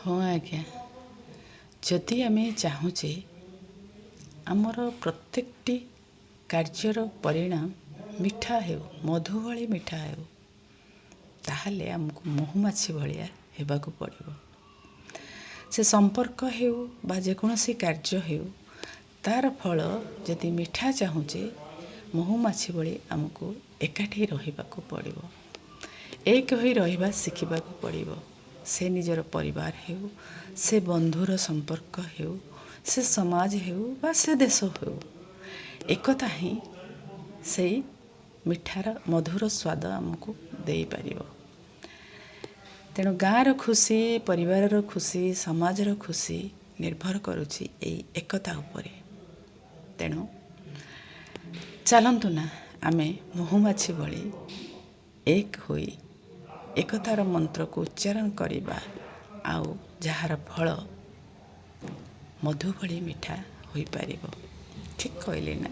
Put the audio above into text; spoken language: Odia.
ହଁ ଆଜ୍ଞା, ଯଦି ଆମେ ଚାହୁଁଛେ ଆମର ପ୍ରତ୍ୟେକଟି କାର୍ଯ୍ୟର ପରିଣାମ ମିଠା ହେଉ, ମଧୁ ଭଳି ମିଠା ହେଉ, ତାହେଲେ ଆମକୁ ମହୁମାଛି ଭଳିଆ ହେବାକୁ ପଡ଼ିବ। ସେ ସମ୍ପର୍କ ହେଉ ବା ଯେକୌଣସି କାର୍ଯ୍ୟ ହେଉ, ତା'ର ଫଳ ଯଦି ମିଠା ଚାହୁଁଛେ, ମହୁମାଛି ଭଳି ଆମକୁ ଏକାଠି ରହିବାକୁ ପଡ଼ିବ, ଏକ ହୋଇ ରହିବା ଶିଖିବାକୁ ପଡ଼ିବ। ସେ ନିଜର ପରିବାର ହେଉ, ସେ ବନ୍ଧୁର ସମ୍ପର୍କ ହେଉ, ସେ ସମାଜ ହେଉ ବା ସେ ଦେଶ ହେଉ, ଏକତା ହିଁ ସେଇ ମିଠାର ମଧୁର ସ୍ୱାଦ ଆମକୁ ଦେଇପାରିବ। ତେଣୁ ଗାଁର ଖୁସି, ପରିବାରର ଖୁସି, ସମାଜର ଖୁସି ନିର୍ଭର କରୁଛି ଏଇ ଏକତା ଉପରେ। ତେଣୁ ଚାଲନ୍ତୁ ନା, ଆମେ ମହୁମାଛି ଭଳି ଏକ ହୋଇ ଏକତାର ମନ୍ତ୍ରକୁ ଉଚ୍ଚାରଣ କରିବା ଆଉ ଯାହାର ଫଳ ମଧୁ ଭଳି ମିଠା ହୋଇପାରିବ। ଠିକ୍ କହିଲି ନା?